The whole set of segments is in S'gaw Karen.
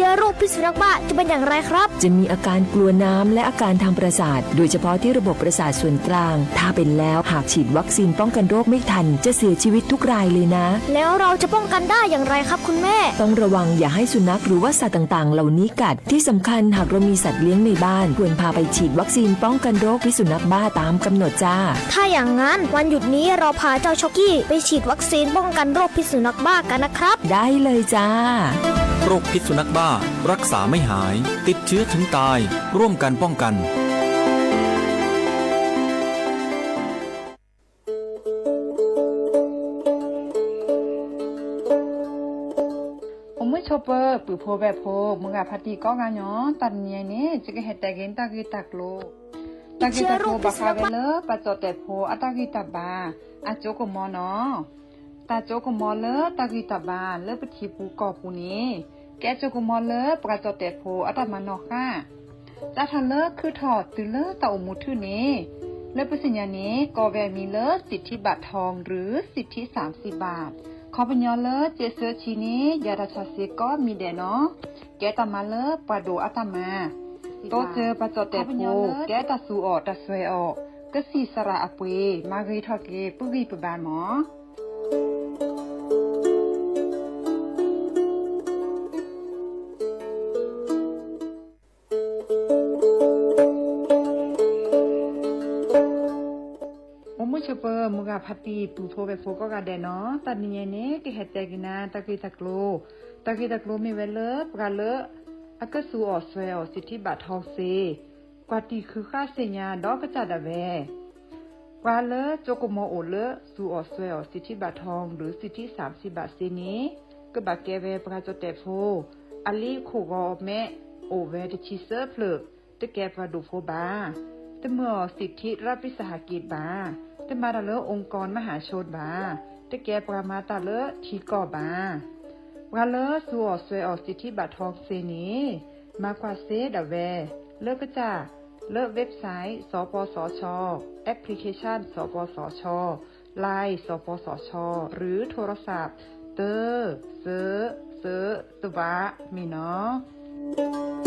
เชื้อโรคพิษสุนัขบ้าจะเป็นอย่างไรครับ จะมีอาการกลัวน้ำและอาการทางประสาท โดยเฉพาะที่ระบบประสาทส่วนกลาง ถ้าเป็นแล้ว หากฉีดวัคซีนป้องกันโรคไม่ทัน จะเสียชีวิตทุกรายเลยนะ แล้วเราจะป้องกันได้อย่างไรครับคุณแม่ ต้องระวังอย่าให้สุนัขหรือว่าสัตว์ต่างๆ เหล่านี้กัด ที่สำคัญหากเรามีสัตว์เลี้ยงในบ้าน ควรพาไปฉีดวัคซีนป้องกันโรคพิษสุนัขบ้าตามกำหนดจ้า ถ้าอย่างนั้นวันหยุดนี้เราพาเจ้าช็อกกี้ไปฉีดวัคซีนป้องกันโรคพิษสุนัขบ้ากันนะครับ ได้เลยจ้า โรคพิษสุนัขบ้า รักษาไม่หาย ติดเชื้อถึงตาย ร่วมกันป้องกัน အိၣ်မုာ်ဆိးပၢၤ ပုၢ်ဖိဝဲၢ်ဖိ မုၢ်ဂၤဖါတံၢ်ကိးဂၤညီ တၢ်တနံၤအံၤန့ၣ် ယကဟဲတဲက့ၤတၢ်ဂ့ၢ်တၢ်ကျိၤ, တၢ်ဂ့ၢ်တၢ်ကျိၤဘၣ်ဃးဝဲလၢ ပှၤကၠီၣ်တဲာ်ဖိအတၢ်ဂံၢ်တၢ်ဘါ အကၠိကမီၤနီၤ. တၢ်ကၠိကမီၤလၢတၢ်ဂံၢ်တၢ်ဘါလၢပထံပူၤကီၢ်ပူၤန့ၣ် ကဲကၠိကမီၤလၢပှၤကၠီၣ်တဲာ်ဖိအတၢ်မၤနီၣ်ဃၣ် စးထီၣ်လၢခုထီၣ်တုၤလၢတၢ်အိၣ်မူထုန့ၣ် လၢပသ့ၣ်ညါန့ၣ် ကိးဝဲအမံၤလၢ สิทธิบัตรทองหรือสิทธิสามสิบบาท ခီပညီလၢ စ့းစၢဆံန့ၣ် ယၤတၢ်ဆါစ့ကိးမံၤဒဲးနီၤ. ကဲတၢ်မၤလၢပှၤဒိၣ်အတၢ်မၤ တိစၢၤပှၤကၠီၣ်တဲာ်ဖိ ကဲတၢ်သူအီၣ်တၢ်စွဲအီၣ် ကစံၣ်စရးအပှ့ၤ မၤဂ့ၤထီၣ်က့ၤ ပုၢ်ဂံၢ်ပဘါမး. အိၣ်မုာ်ဆိးပၢၤ မုၢ်ဂၤဖါတံၢ် ပုၢ်ဖိဝဲၢ်ဖိကိးဂၤဒဲးနီၤ. တၢ်တနံၤအံၤန့ၣ် ကဟဲတဲက့ၤနၤတၢ်ဂ့ၢ်တၢ်ကျိၤ, တၢ်ဂ့ၢ်တၢ်ကျိၤမ့ၢ်ဝဲလၢ ပှၤလၢအကသူအီၣ်စွဲအီၣ် สิทธิบัตรทอง စ့ ကွၢ်တံၢ်ဃုဃၣ်သ့ၣ်ညါဒီးကစၢ်ဒၣ်ဝဲ ပှၤလၢကၠိကမီၤအိၣ်လၢသူအီၣ်စွဲအီၣ် สิทธิบัตรทอง หรือ สิทธิสามสิบบาท စ့န့ၣ် ကဘၣ်ကဲဝဲပှၤကၠီၣ်တဲာ်ဖိ အလံာ်ခိၣ်ဂီၤမဲး အိၣ်ဝဲတဆံသၢဖျၢၣ်, တကဲပှၤဒိၣ်ဖိဘၣ်, တမၢအီၣ် สิทธิรัฐวิสาหกิจ ဘၣ်, တမၤတၢ်လၢ องค์กรมหาชน ဘၣ်, တကဲပှၤမၤတၢ်လၢထံကီၢ်ဘၣ်. ပှၤလၢသူအီၣ်စွဲအီၣ် สิทธิบัตรทอง စ့န့ၣ် မၤကွၢ်စ့ဒၣ်ဝဲ လၢကစၢ် လၢ website สปสช, application สปสช, Line สปสช หรือโทรศัพท์ သၢ သၢ သၢ သၢ သၢမ့ၢ်နီၤ.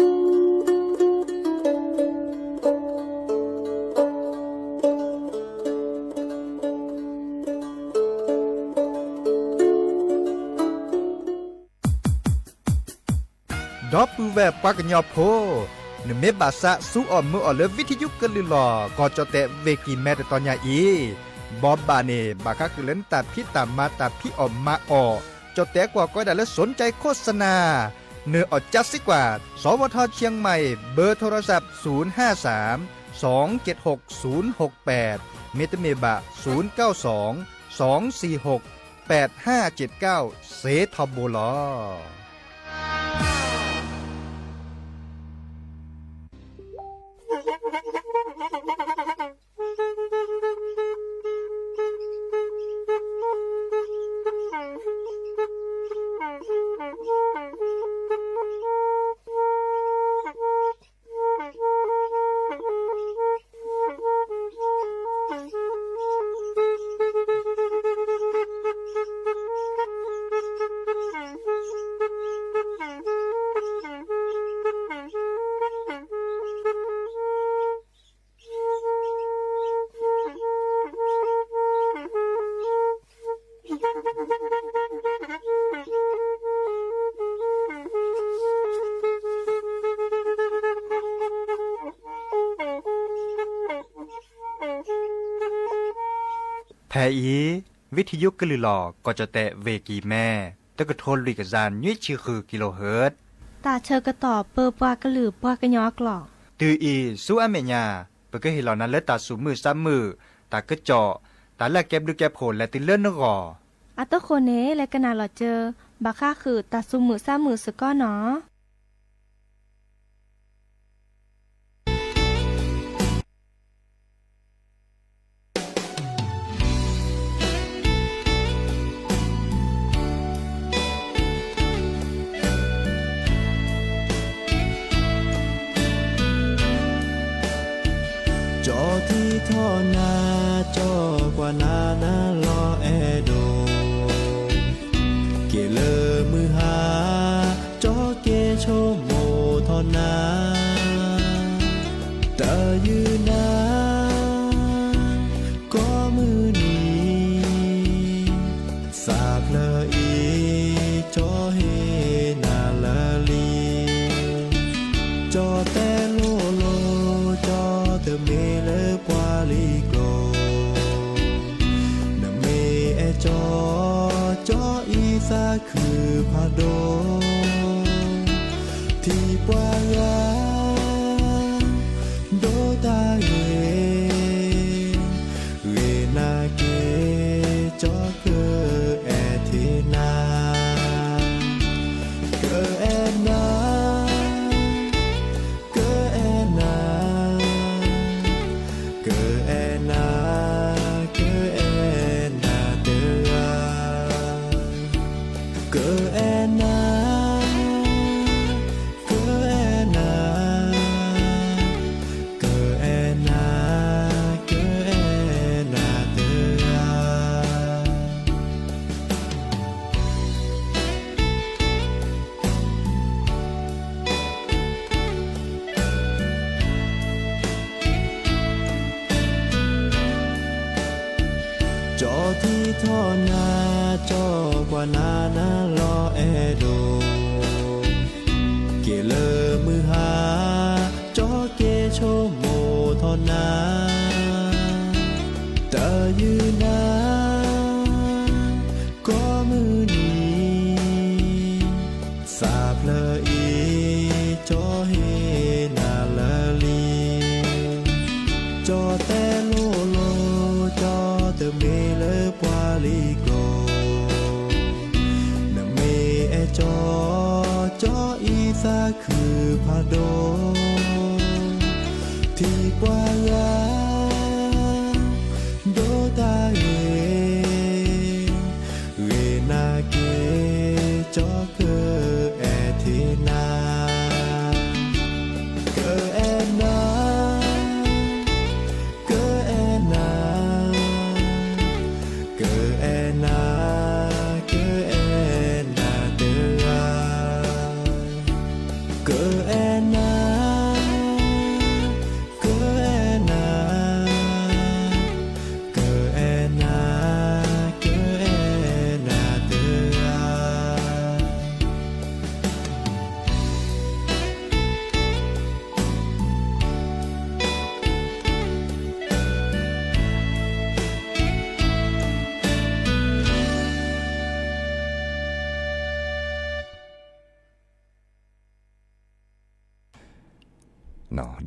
ဒီပုၢ်ဝဲၢ်ပှၤကညီဖိ, နမ့ၢ်ဘၣ်သးသူအီၣ်မုာ်အီၣ်လၢ ဝံထယုကလုၢ်လီၤ ကီၢ်ကၠီၣ်တဲာ် ဝ့ၢ်ကံၢ်မဲ တတီၤညါအံၤ, ဘီဘၣ်န့ၣ် ဘၣ်ဃးဃုာ်လၢနတၢ်ဖံးတၢ်မၤတၢ်ဖံးအီၣ်မၤအီၣ်, ကၠီၣ်တဲာ်ကွၢ်ကီဒၣ်လၢ สนใจโฆษณา နအီၣ်ကၠၢစ့ကွၢ် สวท.เชียงใหม่ เบอร์โทรศัพท์ ศูนย์ห้าสาม สองเจ็ดหก ศูนย์หกแปด မ့တမ့ၢ်ဘၣ် ศูนย์เก้าสอง สองสี่หก แปดห้าเจ็ดเก้า စ့ထီဘိလီၤ. ဖဲအံၤ ဝံထယုကလုၢ်လီၤ ကီၢ်ကၠီၣ်တဲာ် ဝ့ၢ်ကံၢ်မဲ တကထိလွံၢ်ကယၤနွံဆံဃု kilohertz တၢ်ဆၢကတီၢ်ပၢပှၤကလုာ်ပှၤကညီအကျိာ် တုၤအံၤဆူအမဲာ်ညါ ပကဟ့ၣ်လီၤနၤလၢတၢ်သူၣ်မုာ်သးမုာ်, တၢ်ကစီၣ်, တၢ်လၢအကဲဘျုးကဲဖှိၣ်လဲၤတုၤလၢနဂီၢ်. အတဃိန့ၣ် လဲၤကနၣ်လီၤစၢၤ ဘၣ်ဃးဃုာ်တၢ်သူၣ်မုာ်သးမုာ်စ့ၢ်ကီးနီၤ. ကၠီထံထီၣ်နၤ ကၠီကွၢ်နၤ နၤလီၤအဲၣ်ဒိး က့ၤလၢမုၢ်ဟါ ကၠီက့ၤဆိ ဆိကမိၣ်ထီၣ်နၤ, တၢ်ယုၢ်နၤ, ကိးမုၢ်နံၤ, သးဖျၢၣ်အံၤ ကၠီဟ့ၣ်နၤလၢာ်လံ, ကၠီတဲလိၤလိၤ ကၠီတမ့ၢ်လၢပှၤလံၤကျိာ်, နမ့ၢ်အဲၣ်ကၠီ, ကၠီအံၤသးခုဖးဒိၣ်, ထံၣ်ပှၤဂၤ ဒိးတၢ်ဂ့ၤ, ဂ့ၤနာ်က့ၤ ကၠီကအဲၣ်ထံၣ်နၤ, ကအဲၣ်နၤ, ကအဲၣ်နၤ, ကအဲၣ်နၤ, ကအဲၣ်နၤတဂၤ, ကအဲၣ်နၤ, ကအဲၣ်နၤ, ကအဲၣ်နၤ, ကအဲၣ်နၤတဂၤ. ကၠီထံၣ်ထီၣ်နၤ, ကၠီကွၢ်နၤနၤလီၤအဲၣ်ဒိး, က့ၤလၢမုၢ်ဟါ, ကၠီက့ၤဆိကမိၣ်ထီၣ်နၤ, တၢ်ယုၢ်နၤ, ကိးမုၢ်နံၤ, သးဖျၢၣ်အံၤ ကၠီဟ့ၣ်နၤလၢာ်လံ, ကၠီတဲလိၤလိၤ ကၠီတမ့ၢ်လၢပှၤလံၤကျိာ်, နမ့ၢ်အဲၣ်ကၠီ, ကၠီအံၤသးခုဖးဒိၣ်, ထံၣ်ပှၤဂၤ ဒိးတၢ်ဂ့ၤ, ဂ့ၤနာ်က့ၤ ကၠီကအဲၣ်ထံၣ်နၤ, ကအဲၣ်နၤ, ကအဲၣ်နၤ, ကအဲၣ်နၤ, ကအဲၣ်နၤတဂၤ, ကအဲၣ်နၤ, ကအဲၣ်နၤ, ကအဲၣ်နၤ, ကအဲၣ်နၤတဂၤ.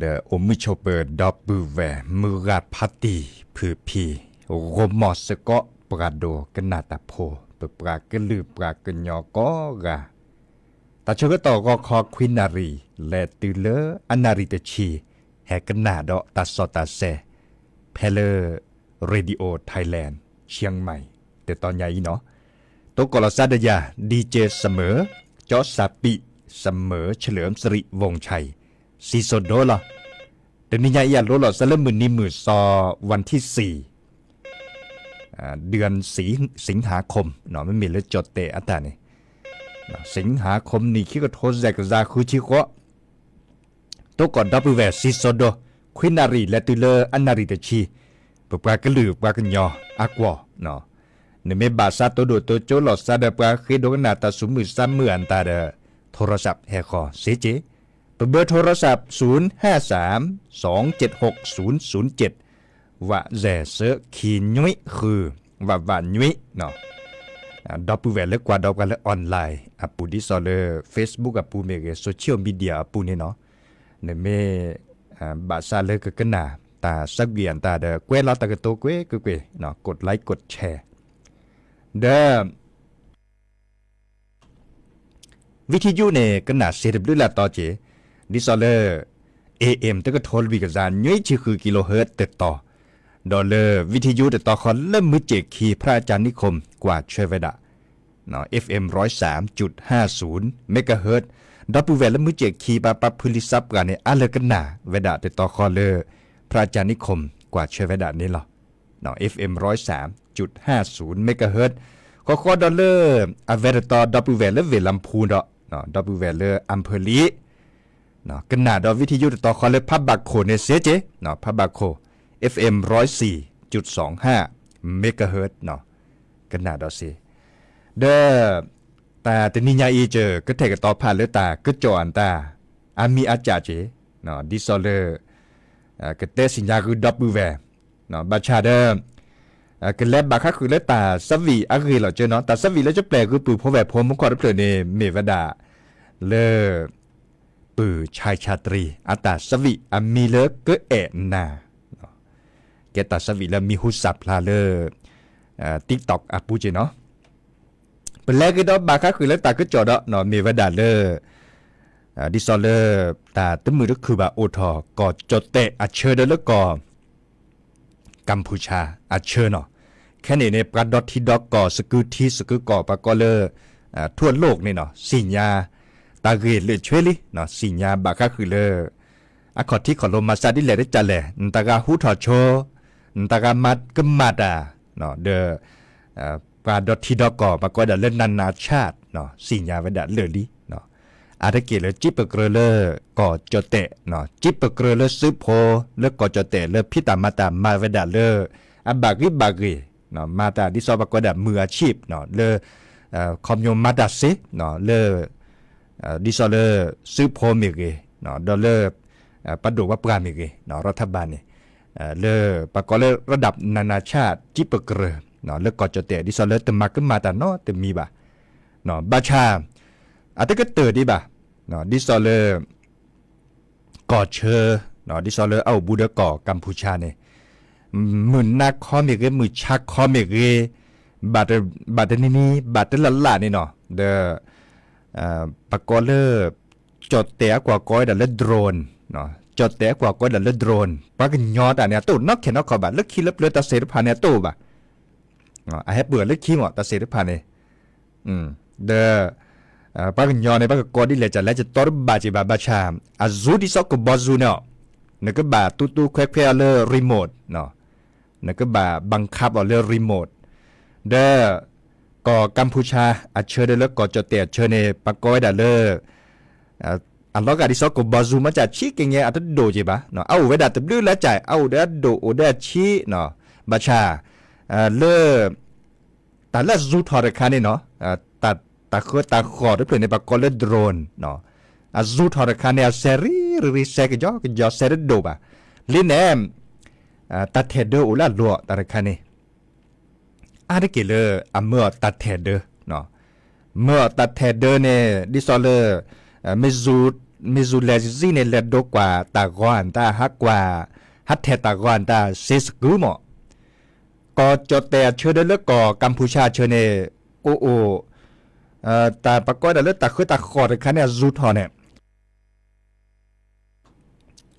ဒီးအိၣ်မုာ်ဆိးပၢၤ ဒီပုၢ်ဝဲၢ်မုၢ်ဂၤဖးတံၢ်ဖုဖံ, ဂီၢ်မီၢ်စ့ၢ်ကီးပှၤဒိကနၣ်တၢ်ဖိ, ပပှၤကလုာ်ပှၤကညီကိးဂၤ, တၢ်ဆၢကတီၢ်ဂီၤခီခွံနၣ်ရံၣ် လဲၤတုၤလၢအနၣ်ရံၣ်တဆံ, ဟဲကနၣ်ဒီးတၢ်စီတၢ်ဆှံ ဖဲလၢ Radio Thailand Chiang Mai တတီၤညါအံၤနီၤ, တိကိးလီၤစၢ်ဒီးယၤ DJ စမၢၤ, ကၠီစးပံး, စမၢၤ เฉลิมสิริวงศ์ชัย, စံၣ်စိၤဒိလီၤ. တနံၤညါအံၤအလိၤလီၤစၢ်လၢမုၢ်နံၤမုၢ်စီၤ วันที่สี่ เดือน สิงหาคม မ့မ့ၢ်လၢကၠီၣ်တဲာ်အတၢ်န့ၣ်, สิงหาคม နံၣ်ခံကထိစဲးကယၤဃုဆံဃိး တိကိးဒီပုၢ်ဝဲၢ်စံၣ်စိၤဒိ, ခွံနၣ်ရံၣ် လဲၤတုၤလၢအနၣ်ရံၣ်တဆံ, ပပှၤကလုာ်ပှၤကညီအကွီၢ်, နမ့ၢ်ဘၣ်ဆၣ်တိၢ်ဒိၣ်တိၢ်ကၠိလီၤစၢ်ဒီးပှၤဃ့ဒိကနၣ်တၢ်ဆူမုၢ်ဆါမုၢ်အတၢ်ဒီး โทรศัพท์ ဟဲဃီၤစ့ၢ်ကီး, ပဘၢ โทรศัพท์ ศูนย์ห้าสาม สองเจ็ดหก ศูนย์ศูนย์เจ็ด ဝးစဲးစၢးခံနွံဃု ဝးဝးနွံ, ဒီပုၢ်ဝဲၢ်လၢကွၢ်ဒီးပှၤလၢ online အပူၤ ဒ်သိးလၢ Facebook အပူၤမ့ၢ်ဂ့ၤ social media အပူၤန့ၣ်နီၤ, နမ့ၢ် ဘၣ်ဆၣ်လၢကကနၣ် တၢ်ဆၢကွံာ်အတၢ်ဒီး ကွဲးလီၤတၢ်ကတိၤကွ့ၢ်ကွ့ၢ်ကွ့ၢ်, กดไลค์ กดแชร์ ဒီး วิทยุ န့ၣ် ကနၣ်စ့တဘျုးလၢ်တီက့ၤ, ဒ်သိးလၢ AM တကထိလွံၢ်ကယၤ နွံဆံဃု kilohertz တတီၤ, ဒီးလၢ วิทยุ တတီၤဃီလၢမုၢ်စ့ၣ်ခံ พระอาจารย์นิคม ကွၢ်ဆၢဝဲဒၣ် FM ร้อยสามจุดห้าศูนย์ megahertz, ဒီပုၢ်ဝဲၢ်လၢမုၢ်စ့ၣ်ခံ ပှၤပာ်ဖုလံာ်စီဆှံပှၤန့ၣ် အါလၢကနၣ်ဝဲဒၣ်တတီၤဃီလၢ พระอาจารย์นิคม ကွၢ်ဆၢဝဲဒၣ်န့ၣ်လီၤ. FM ร้อยสามจุดห้าศูนย์ megahertz, ဃီဃီဒီးလၢ အဝဲတတီၤ ဒီပုၢ်ဝဲၢ်လၢ เวลำพูน ဒီး ဒီပုၢ်ဝဲၢ်လၢအၣ်ဖၢၣ်လံၤ ကနၣ်ဒီး ဝံထံယိၣ် တတီၤဃီလၢ ဖးဘၣ်ခိၣ်န့ၣ်စ့က့, ဖးဘၣ်ခိၣ် F M ร้อยสี่จุดสองห้า megahertz ကနၣ်ဒီးစ့, ဒီး တၢ်တနံၤညါအံၤ ကကထဲးကတီၤဖးလၢတၢ်ကစီၣ်အတၢ် အမံၤအစၢ်က့, ဒ်သိးလၢ ကတဲသ့ၣ်ညါဃုာ်ဒီပုၢ်ဝဲၢ်, ဘၣ်ဆၣ်ဒီး ကလဲၤဘၣ်ဃါဃုာ်လၢတၢ်သးဝံၣ်အဂ့ၢ်လီၤက့နီၤ, တၢ်သးဝံၣ်လၢကပျဲၢ်ဂုၢ်ပုၢ်ဖိဝဲၢ်ဖိမူခီၣ်တဖျၢၣ်န့ၣ် မ့ၢ်ဝဲဒၣ် လၢ ပုၢ်ဆါဆါတရံး အတၢ်သးဝံၣ်အမံၤလၢကအဲၣ်နၤ, ကဲတၢ်သးဝံၣ်လၢမံၤဟူသၣ်ဖျါလၢ TikTok အပူၤက့နီၤ. ပလဲၤက့ၤဒီးဘၣ်ဃါဃုာ်လၢတၢ်ကစီၣ်ဒီး မ့ၢ်ဝဲဒၣ်လၢ ဒ်သိးလၢ တၢ်တမုာ်တခုၣ်ဘၣ်အိၣ်ထီၣ် ကီၢ်ကၠီၣ်တဲၣ်အဆၢဒီးလၢကီၢ် ကမ်ၣ်ဖူၣ်ဆါအဆၢနီၤ. ခဲန့ၣ်န့ၣ် ပှၤဒီထံဒီကီၢ် သကုၤထံသကုၤကီၢ် ပှၤကိးလၢ ထူအလိၣ်န့ၣ်နီၤ သ့ၣ်ညါ တၢ်ဂ့ၢ်လၢာ်ဆွ့လံ, သ့ၣ်ညါဘၣ်ဃါဃုာ်လၢ အခီၣ်ထံးခီၣ်လိၤမၤစၢ်ဒ်လဲၣ်ဒ်လဲၣ်, နတဂၤဟူထီၣ်ဆိ, နတဂၤမၤကမၣ်တၢ်, ဒီး ပှၤဒီထံဒီကီၢ် ပှၤကိးဝဲဒၣ်လၢ နၣ်နၣ်ဆၣ် သ့ၣ်ညါဝဲဒၣ်လၢာ်လံ. အါတက့ၢ်လၢ ကံပကြၢးလၢကီၢ်ကၠီၣ်တဲၣ်, ကံပကြၢးလၢစုဖိလၢကီၢ်ကၠီၣ်တဲၣ် လၢဖံးတၢ်မၤတၢ်မၤဝဲဒၣ်လၢ အဘၣ်ဂံၢ်ဘၣ်ဂ့ၢ်, မၤတၢ်ဒ်သိးပှၤကိးဝဲဒၣ် มืออาชีพ လၢ ခီပညီမၤတၢ်စ့ လၢ ဒ်သိးလၢ စုဖိမ့ၢ်ဂ့ၤ, ဒီးလၢ ပှၤဒိၣ်ပှၤပှၢ်မ့ၢ်ဂ့ၤ, ရးထးဘၣ်န့ၣ် လၢပှၤကိးလၢ ระดับนานาชาติ ကံပကြၢး လၢကီၢ်ကၠီၣ်တဲၣ် ဒ်သိးလၢတမၤကမၣ်တၢ်နီတမံၤဘၣ်. ဘၣ်ဆၣ် အတကတၢၢ်ဒံးဘၣ်, ဒ်သိးလၢ ကီၢ်ဆၢ ဒ်သိးလၢအအိၣ်ဘူးဒီးကီၢ်ကမ်ၣ်ဖူၣ်ဆါန့ၣ် မုၢ်နၤခီမ့ၢ်ဂ့ၤ မုၢ်ဆါခီမ့ၢ်ဂ့ၤ ဘၣ်တနံၤနံၤ ဘၣ်တလၢ်လၢ်န့ၣ်နီၤ ဒီး ပကိးလၢ ကၠီၣ်တဲၣ်အကွၢ်ကိးဝဲဒၣ်လၢ drone, ကၠီၣ်တဲၣ်အကွၢ်ကိးဝဲဒၣ်လၢ drone ပှၤကညီတၢ်န့ၣ် အတအိၣ်နီၢ်ခဲနီၢ်ခီဘၣ် လၢခံလၢပျၢၤတၢ်စ့ၢ်တဖၣ်န့ၣ် အတအိၣ်ဘၣ်. အဟဲပၢၢ်လၢခံမး တၢ်စ့ၢ်တဖၣ်န့ၣ် ဒီး ပှၤကညီန့ၣ် ပှၤကကိးဒ်လဲၣ်ကလဲၣ် ယတီတဘၣ်က့ၤဘၣ် ဘၣ်ဆၣ် အစူၤဒ်သိးကဘီစူၤန့ၣ်အီၤ နကဘၣ်တူတူခွဲခွဲအီၤလၢ remote, နကဘၣ် บังคับ အီၤလၢ remote, ဒီး ကီၢ်ကမ်ၣ်ဖူၣ်ဆါအဆၢဒီးလၢကီၢ်ကၠီၣ်တဲၣ်အဆၢန့ၣ် ပှၤကိးဝဲဒၣ်လၢ အလီၤဂာ်ဒ်သိးကဘီစူၤမး ကဆံးကညဲအတဒိၣ်က့ၤဘၣ်, အအိၣ်ဝဲဒၣ်တဘျုးလၢကၠဲး အအိၣ်ဒီးအဒိၣ်အိၣ်ဒီးအဆံး, ဘၣ်ဆၣ် လၢ တၢ်လၢအစူၤထီၣ်တခါန့ၣ်နီၤ, တၢ်ဃၢတၢ်ဃီၣ်တဖျၢၣ်န့ၣ် ပှၤကိးလၢ drone, အစူၤထီၣ်တခါန့ၣ် အစဲးရံၣ်ရံၣ်ရံၣ် စဲးကယီကယီ စဲးတဒိၣ်ဘၣ်. လံန့ၣ် တၢ်ထဲၣ်ဒၢအိၣ်လၢအလိၤအီၤ တၢ်တခါန့ၣ် အါတက့ၢ်လၢအမၢအီၤတၢ်ထဲၣ်ဒၢ, မၢအီၤတၢ်ထဲၣ်ဒၢန့ၣ် ဒ်သိးလၢ မ့ၢ်စူၤလဲၤစ့ၢ်န့ၣ် လဲၤဒိကွၢ်တၢ်ဂီၤအတၢ် ဟးကွၢ် ဟးထဲၣ်တၢ်ဂီၤအတၢ် စ့ၢ်စကုမး, ကီၢ်ကၠီၣ်တဲၣ်အဆၢဒီးလၢကီၢ်ကမ်ၣ်ဖူၣ်ဆါအဆၢန့ၣ် အိၣ်အိၣ် တၢ်ပှၤကိးဝဲဒၣ်လၢတၢ်ဃၢတၢ်ဃီၣ်တခါန့ၣ် အစူၤထီၣ်န့ၣ်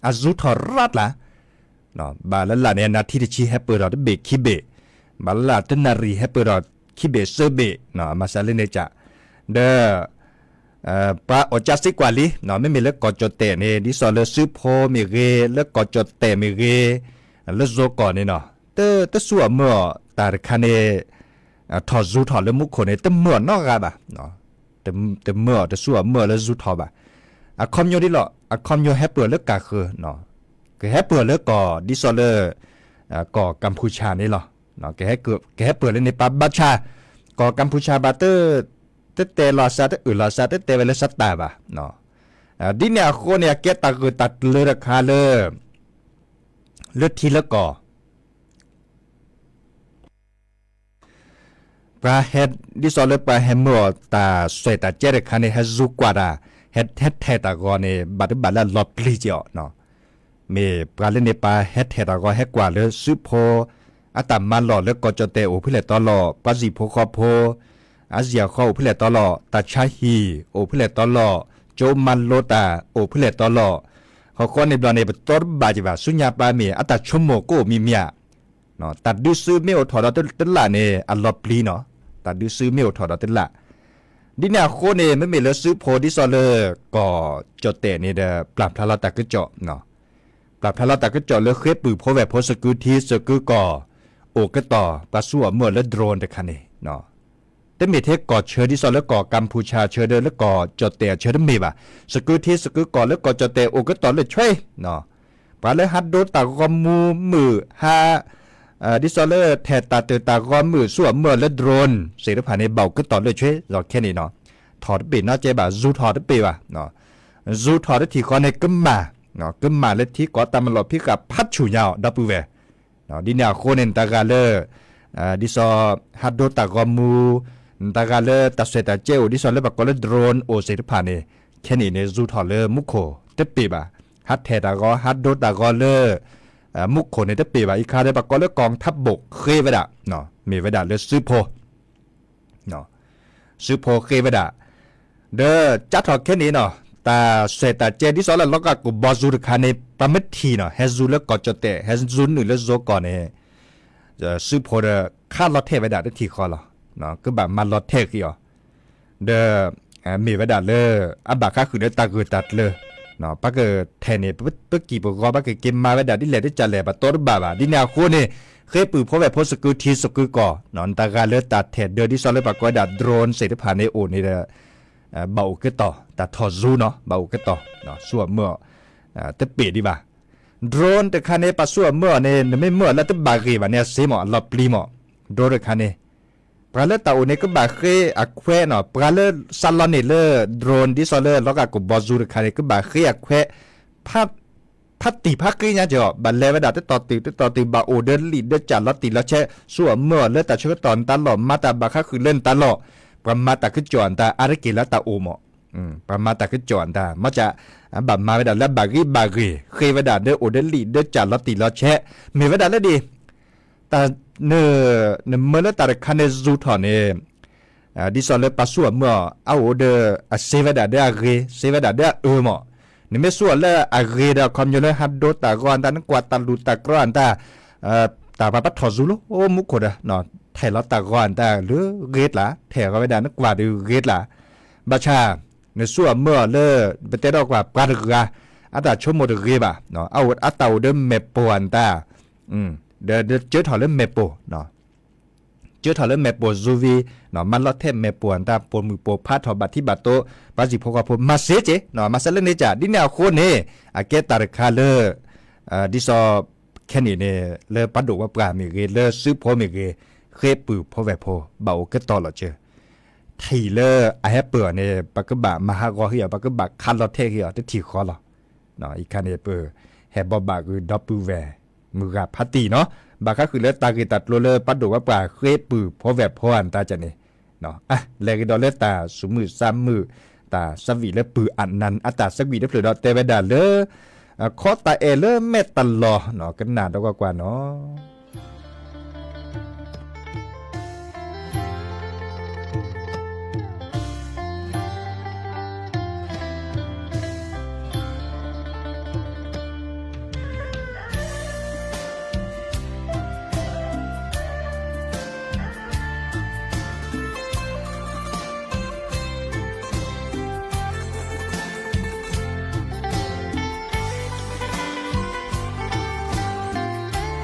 အစူၤထီၣ်ရၣ်တလါ, ဘၣ်လၢ်လၢ်န့ၣ် နၣ်ထံတဆံဟဲပၢၢ်ထီၣ်တဘ့ၣ်ခံဘ့ၣ်, ဘၣ်လၢ်လၢ်တနၣ်ရံၣ်ဟဲပၢၢ်ထီၣ်ခံဘ့ၣ်သၢဘ့ၣ်, မၤစၢၤလၢန့ၣ်က, ဒီး ပှၤအီၣ်ကၢစ့ကွၢ်လံ, မ့မ့ၢ်လၢကီၢ်ကၠီၣ်တဲၣ်န့ၣ် ဒ်သိးလၢစုဖိမ့ၢ်ဂ့ၤ, လၢကီၢ်ကၠီၣ်တဲၣ်မ့ၢ်ဂ့ၤ, လၢစိၤကီၢ်န့ၣ်နီၤ, တစူၤအီၤမၢအီၤတၢ်တခါန့ၣ် ထီၣ်စူၤထီၣ်လၢမူခိၣ်န့ၣ် တမၢအီၤနီတဂၤဘၣ်, တမၢအီၤ တစူၤအီၤမၢအီၤလၢစူၤထီၣ်ဘၣ်. အခီပညီဒ်လီၤ, အခီပညီဟဲပၢၢ်လၢကၢ်ဃၢၤ, ကဟဲပၢၢ်လၢကီၢ် ဒ်သိးလၢ ကီၢ်ကမ်ၣ်ဖူၣ်ဆါန့ၣ်လီၤ. ကဟဲပၢၢ်လၢန့ၣ် ပဘၣ်ဆၣ် ကီၢ်ကမ်ၣ်ဖူၣ်ဆါဘၣ် တတဲလီၤစၢ် တအၢၣ်လီၤစၢ် တတဲဝဲလၢစၢ်တၢ်ဘၣ်. ဒ်န့ၣ်အဃိန့ၣ် အကဲတၢ်ဂၢၢ်တၢ်ကျၢၤတခါလၢ လၢထံလၢကီၢ် ပှၤဟဲ ဒ်သိးလၢပှၤဟဲမၢအီၤတၢ်စွဲၣ်တၢ်ကဲတခါန့ၣ် ဟဲစူၤကွၢ်တၢ် ဟဲထဲထဲတၢ်ဂီၤန့ၣ် ဘၣ်တဘၣ်လၢအလီၤပျံၤက့ၤအီၤ, မ့ၢ်ပှၤလၢန့ၣ် ပှၤဟဲထဲတၢ်ဂီၤ ဟဲကွၢ်လၢစုဖိ အတၢ်မၤလီၢ်လၢကီၢ်ကၠီၣ်တဲၣ်အိၣ်ဖဲလဲၣ်တီလီၤ, ပှၤစံၣ်ဖိဃီဖိ အစံၣ်အဃီအိၣ်ဖဲလဲၣ်တီလီၤ, တၢ်ဆါဟံၣ်အိၣ်ဖဲလဲၣ်တီလီၤ, ကၠိမၤလိတၢ်အိၣ်ဖဲလဲၣ်တီလီၤ, ဃီဃီန့ၣ်ဘျီန့ၣ် ပတီတဘၣ်က့ၤဘၣ် ဆူညါပှၤမ့ၢ်အတၢ်ဆိကမိၣ်ကအိၣ်မံၤမံၤဧါ တၢ်ဒုးစုမ့ၢ်အိၣ်ထီၣ်ဒီးတလၢ်န့ၣ် အလီၤပျံၤနီၤ, တၢ်ဒုးစုမ့ၢ်အိၣ်ထီၣ်ဒီးတလၢ်. ဒ်န့ၣ်အဃိန့ၣ် မ့မ့ၢ်လၢစုဖိဒ်သိးလၢကီၢ်ကၠီၣ်တဲၣ်န့ၣ်ဒီး ပျၢ်ဖျါလီၤတၢ်ကစီၣ်, ပျၢ်ဖျါလီၤတၢ်ကစီၣ်လၢဃ့ပုၢ်ဖိဝဲၢ်ဖိသကုၤထံသကုၤကီၢ် အိၣ်ကတီၢ် ပှၤစူၤအီၤမၢအီၤလၢ drone တခါန့ၣ် တမ့ၢ်ထဲကီၢ်ဆၢ ဒ်သိးလၢကီၢ်ကၢၢ်ပူၤဆၣ်ဆၢဒီး လၢကီၢ်ကၠီၣ်တဲၣ်အဆၢတမ့ၢ်ဘၣ်. စကုထံစကုကီၢ်လၢကီၢ်ကၠီၣ်တဲၣ်အိၣ်ကတီၢ်လၢဆွဲ ပှၤလၢဟးဒိတၢ်ဂီၤမူမုာ် ဟး ဒ်သိးလၢထဲးတၢ်တၢၢ်တၢ်ဂီၤမုာ် ဆူၣ်အမၢအီၤလၢ drone သ့ၣ်တဖၣ်န့ၣ် ဘၣ်အိၣ်ကတီၢ်လၢဆွဲ ဒီးခဲန့ၣ်နီၤ ထီၣ်တပ့ၢ်နီတကဲဘၣ် zoom ထီၣ်တပ့ၢ်ဘၣ်. zoom ထီၣ်တထံၣ်ဃီန့ၣ် ကမၣ် ကမၣ်လၢထံကီၢ်တၢ်မၤလီၢ်ဖံးဃာ်ဖးဆူၣ်ညါအီၤ ဒီပုၢ်ဝဲၢ် ဒ်န့ၣ်အဃိန့ၣ် နတဂၤလၢ ဒ်သိး ဟးဒိတၢ်ဂီၤမူ နတဂၤလၢတၢ်ဆွဲးတၢ်ကဲအိၣ် ဒ်သိးလၢပှၤကိးလၢ drone အိၣ်သ့ၣ်တဖၣ်န့ၣ် ခဲန့ၣ်န့ၣ် zoom ထီၣ်လၢမူခိၣ်တပ့ၢ်ဘၣ်. ဟးထဲးတၢ်ဂီၤ ဟးဒိတၢ်ဂီၤလၢ မူခိၣ်န့ၣ်တပ့ၢ်ဘၣ်. အံၤခါဒီးပှၤကိးလၢ กองทัพบก ဃ့ဝဲဒၣ် မ့ၢ်ဝဲဒၣ်လၢစုဖိ စုဖိဃ့ဝဲဒၣ် ဒီးကးထီၣ်ခဲန့ၣ်နီၤ တၢ်ဆွဲးတၢ်ကဲ ဒ်သိးလၢလီၤကၢ်ကိၣ်ဘီ zoom တခါန့ၣ် ပှၤမ့ၢ်ထံၣ်နီၤ ဟဲ zoom လၢကီၢ်ကၠီၣ်တဲၣ် ဟဲ zoom နုာ်လၢ zoom ကီၢ်န့ၣ် စုဖိဒီးခးလီၤထဲးဝဲဒၣ်တထံၣ်ဃီလီၤ. ကဘၣ်မၤလီၤထဲးဃံးအီၤ ဒီး မ့ၢ်ဝဲဒၣ်လၢ အဘၣ်ဃးဃုာ်လၢတၢ်ဂၢၢ်တၢ်ကျၢၤ ပကထဲးန့ၣ် ပကံၢ်ပဂီၤ ပကက့ၤမၤဝဲဒၣ်ဒ်လဲၣ် တကးလဲၣ်ပတီတဘၣ်ဘၣ်. ဒ်န့ၣ်အဃိန့ၣ် ဃ့ပုၢ်ဖိဝဲၢ်ဖိ စကုထံစကုကီၢ် နတဂၤလၢတၢ်ထဲးဒၢ ဒ်သိးလၢပှၤကိးဝဲဒၣ် drone သ့ၣ်တဖၣ်န့ၣ်အိၣ်န့ၣ်ဒီး ဘၣ်အိၣ်ကတီၢ် တၢ်ထီၣ် zoom နီၤ ဘၣ်အိၣ်ကတီၢ် ဆူၣ်အမၢအီၤ တပ့ၢ်ဒံးဘၣ်. drone တခါန့ၣ် ပှၤဆူၣ်အမၢအီၤန့ၣ် နမ့ၢ်မၢအီၤလၢတဘၣ်ဂ့ၤဘၣ်န့ၣ် အစ့မး အလီၤပျံၤမး drone တခါန့ၣ် ပှၤလၢတၢ်အိၣ်န့ၣ် ကဘၣ်ဃ့အခွဲးနီၤ ပှၤလၢစးလီန့ၢ်လၢ drone ဒ်သိးလၢလီၤကၢ်ကိၣ်ဘီ zoom တခါန့ၣ် ကဘၣ်ဃ့အခွဲး ဖး ဖးတံၢ်ဖးဃ့ညါကီး ဘၣ်လဲၤဝဲဒၣ်တတီၤတုၤ တတီၤတုၤ ဘၣ်အိၣ်ဒီးလံာ်ဒီးစၢ်လီၤတံၢ်လီၤဆဲး ဆူၣ်အမၢအီၤလၢတၢ်ဆၢကတီၢ်နတၢ်လီၢ် မၤတၢ်ဘၣ်ဃးဃုာ်လၢနတၢ်လီၢ် ပှၤမၤတၢ်ကစီၣ်အတၢ် အါတက့ၢ်လၢတၢ်အိၣ်မး ပှၤမၤတၢ်ကစီၣ်အတၢ် မ့ၢ်စ့ၢ် ဘၣ်မၤဝဲဒၣ်လၢဘၣ်ဂံၢ်ဘၣ်ဂ့ၤ ဃ့ဝဲဒၣ်ဒီးအိၣ်ဒီးလံာ်ဒီးစၢ်လီၤတံၢ်လီၤဆဲး မ့ၢ်ဝဲဒၣ်လၢဒ် တၢ် နမၢလၢတၢ်တခါန့ၣ် zoom ထီၣ်န့ၣ် ဒ်သိးလၢပှၤဆူၣ်အမၢအီၤ အအိၣ်ဒီး အစ့ဝဲဒၣ်ဒီးအဂ့ၤ စ့ဝဲဒၣ်ဒီးအအၢမး နမ့ၢ်ဆူၣ်အီၤလၢအဂ့ၤဒီး ခီပညီလၢဟးဒိတၢ်ဂီၤအတၢ် နကွၢ်တၢ်လူၤတၢ်ကြီအတၢ် တၢ်ပှၤပထီၣ် zoom လၢအိၣ်မူခိၣ်ဒီး ထဲးလီၤတၢ်ဂီၤအတၢ်လၢဂ့ၤကျါ ထဲးဂီၤဝဲဒၣ်နကွၢ်ဒီးဂ့ၤကျါ ဘၣ်ဆၣ် နဆူၣ်အမၢအီၤလၢ ပတဲဒီးကွၢ်ပှၤတဂၤ အတၢ်ဆိကမိၣ်တဂ့ၤဘၣ် အတၢ်အိၣ်ဒီးမဲာ်ပိၢ်အတၢ် ဒီးကၢထီၣ်လၢမဲာ်ပိၢ် ကၢထီၣ်လၢမဲာ်ပိၢ် zoom ဝံၤ မၤလီၤထဲးမဲာ်ပိၢ်အတၢ် ပိာ်မုၣ်ပိာ်ဖးထီၣ်ဘၣ်ထံဘၣ်တိ ပှၤစံၣ်ဖိဃီဖိ မၤစ့က့ၤ မၤစ့လၢန့ၣ်ကၢ် ဒ်န့ၣ်အဃိန့ၣ် အကဲတၢ်တခါလၢ ဒ်သိး ခဲန့ၣ်န့ၣ် လၢပှၤဒိၣ်ပှၤပှၢ်မ့ၢ်ဂ့ၤ လၢစုဖိမ့ၢ်ဂ့ၤ ဃ့ပုၢ်ဖိဝဲၢ်ဖိ ဘၣ်အိၣ်ကတီၢ်လီၤစၢၤ ထံၣ်လၢအဟဲပၢၢ်အီၤန့ၣ် ပကဘၣ်မၤဟးဂီၤဟ့ၣ်အီၤ ပကဘၣ်ခးလီၤထဲးဟ့ၣ်အီၤတထံၣ်ဃီလီၤ. အံၤခါန့ၣ် ပဟဲဘိးဘၣ်ဂုာ်ဒီပုၢ်ဝဲၢ် မုၢ်ဂၤဖးတံၢ်နီၤ ဘၣ်ဃးဃုာ်လၢတၢ်ဂ့ၢ်တၢ်ကျိၤလၢပှၤဒိၣ်ပှၤပှၢ်ဃ့ပုၢ်ဖိဝဲၢ်ဖိအတၢ်ကန့ၣ် လဲၤကဒီးလၢတၢ်သူၣ်မုာ်သးမုာ် တၢ်သးဝံၣ်လၢပုၢ်အနၢ်အတၢ်သးဝံၣ်တဖျၢၣ်ဒီးတဲဝဲဒၣ်လၢ ခီတၢ်အဲၣ်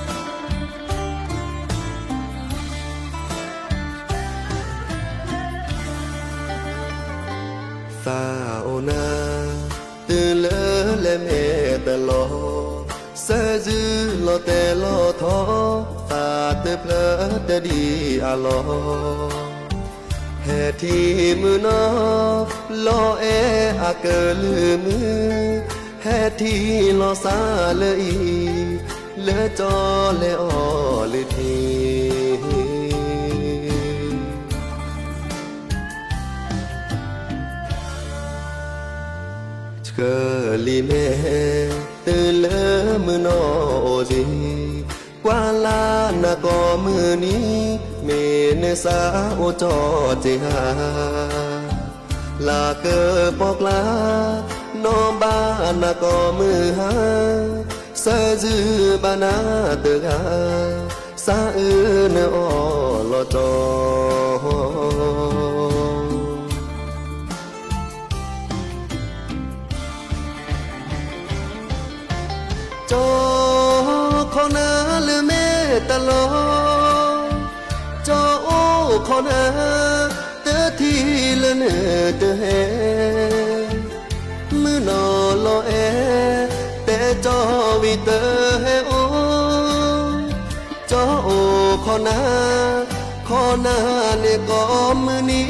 လၢမဲာ်တလီၤ ကနၣ်ဒီးကွၢ်ကွၢ်နီၤ သးအိၣ်နၤ တုၤလၢလဲၤမဲာ်တလီၤ ဆၢယုၢ်လီၤတဲာ်လီၤထီ သးတဖျၢၣ်တဒံးအလီၢ် ဟဲထံၣ်မုၢ်နီၤ လီၤအဲၣ်အကလုၢ်မုၢ် ဟဲထံၣ်လီၤစၢ်လၢအံၤ လၢကၠီလဲၤအီၣ်လၢထံ ဆှၢလံမဲာ် တုၤလၢမုၢ်နီၤအိၣ်ယံၤ ကွၢ်လၢနကိာ်မုၢ်နံၤ မ့ၢ်နသးအိၣ်ကၠီက့ၤဧါ လၢကပီၤကျါ နီၢ်ဘၣ်နကိာ်မုၢ်ဟါ ဆၢယုၢ်ဘၣ်နၤတဂၤ သးအၢနအီၣ်လီၤကၠီ ကၠီ တၢ်လီၤ, ကၠီအိၣ်ခိးနၤ တထံၣ်လၢနတဟဲ, မုၢ်နီၤလီၤအဲၣ် တဲကၠီဝံၤတဟဲအိၣ်, ကၠီအိၣ်ခိးနၤ, ခိးနၤန့ၣ်ကိးမုၢ်နံၤ, မံ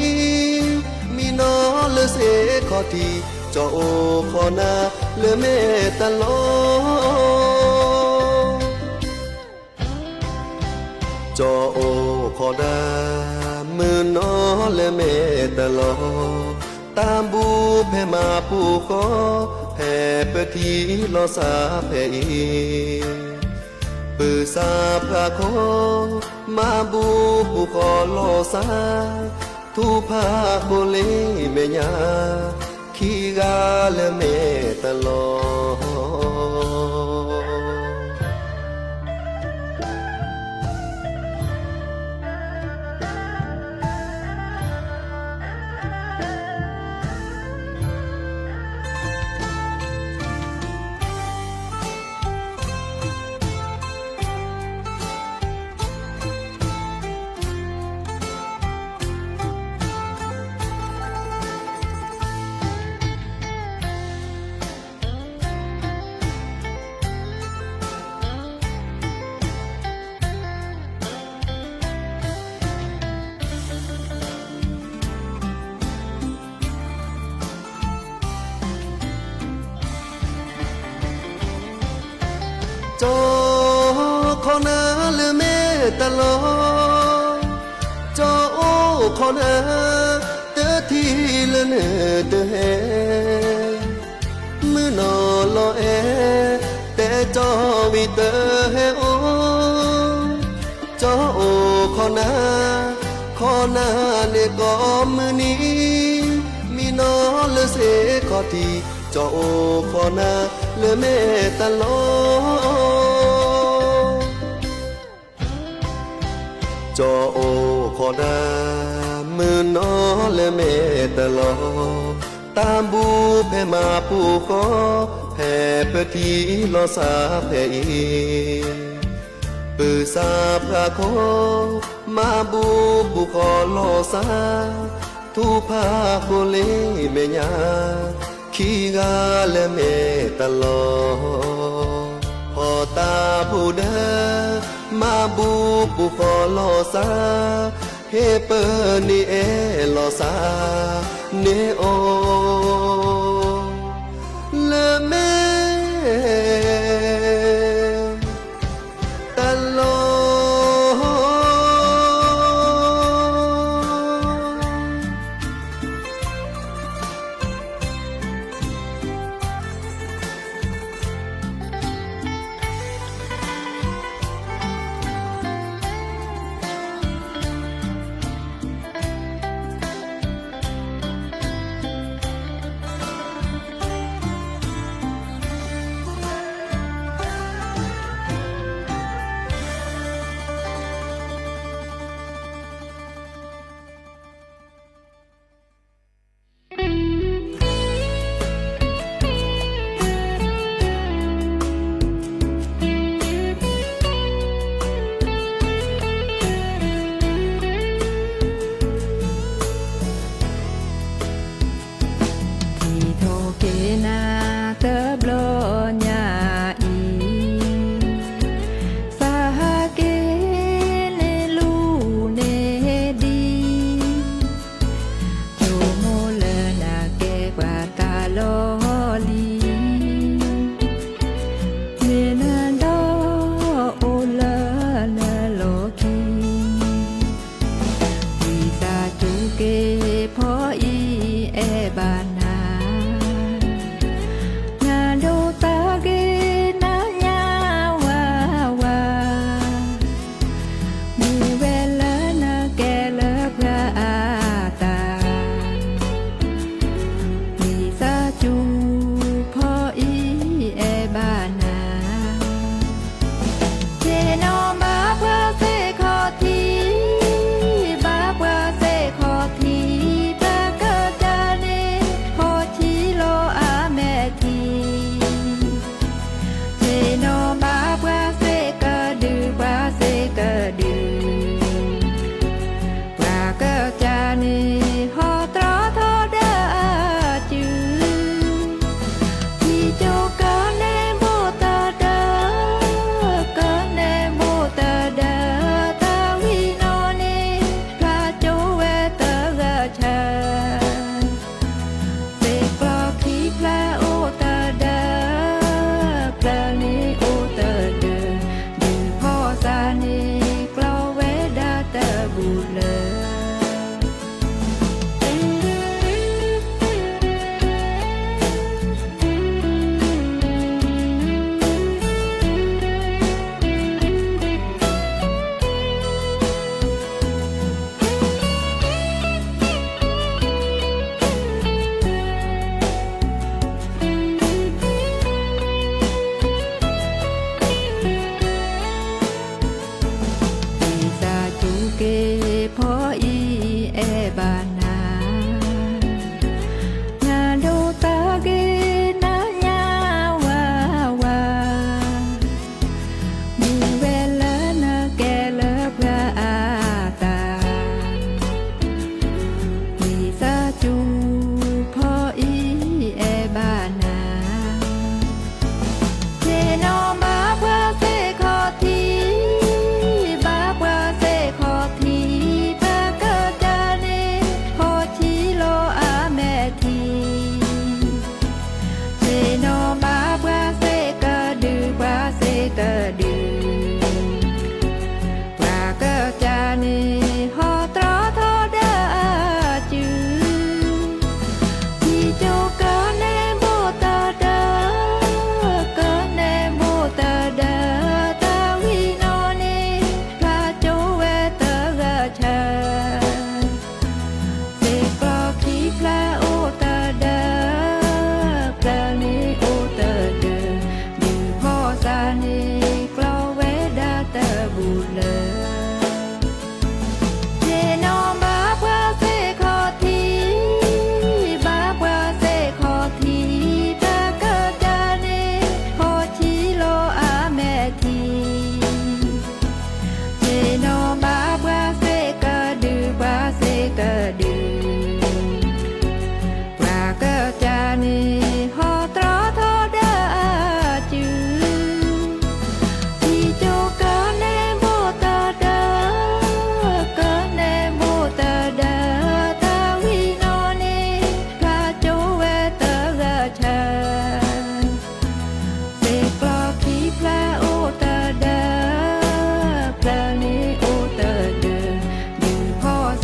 နီၤလၢစ့ခီၣ်ထံး, ကၠီအိၣ်ခိးနၤလၢမဲာ်တၢ်လီၤ. ကၠီအိၣ်ခိးနၤ မုၢ်နီၤလၢမဲာ်တၢ်လီၤ, တၢ်ဘူၣ်ဖဲမၤပူၤဃီ, ဖဲပထံၣ်လီၤစၢ်ဖဲအံၤ, ပုၢ်ဆၣ်ဖါခိၣ် မၤဘူၣ်ပူၤဃီလီၤစၢ်, ထူၣ်ဖးဃိလ့မဲာ်ညါ, ခံဂၤလၢမဲာ်တၢ်လီၤ. ကၠီခိးနၤလၢမဲာ်တၢ်လီၤ, ကၠီအိၣ်ခိးနၤ တထံၣ်လၢနတဟဲ, မုၢ်နီၤလီၤအဲၣ် တဲကၠီဝံၤတဟဲအိၣ်, ကၠီအိၣ်ခိးနၤ, ခိးနၤန့ၣ်ကိးမုၢ်နံၤ, မံနီၤလၢစ့ခီၣ်ထံး, ကၠီအိၣ်ခိးနၤလၢမဲာ်တၢ်လီၤ. ကၠီအိၣ်ခိးနၤ မုၢ်နီၤလၢမဲာ်တၢ်လီၤ, တၢ်ဘူၣ်ဖဲမၤပူၤဃီ, ဖဲပထံၣ်လီၤစၢ်ဖဲအံၤ, ပုၢ်ဆၣ်ဖါခိၣ် မၤဘူၣ်ပူၤဃီလီၤစၢ်, ထူၣ်ဖးဃိလ့မဲာ်ညါ, ခံဂၤလၢမဲာ်တၢ်လီၤ. ဖီၣ်တၢ်ဖိဒၢ မၤဘူၣ်ပူၤဃီလီၤစၢ်, ဟ့ၣ်ပၢၤန့ၢ်အဲၣ်လီၤစၢ်န့ၣ်အိၣ်, လၢမဲာ် တၢ်လီၤ.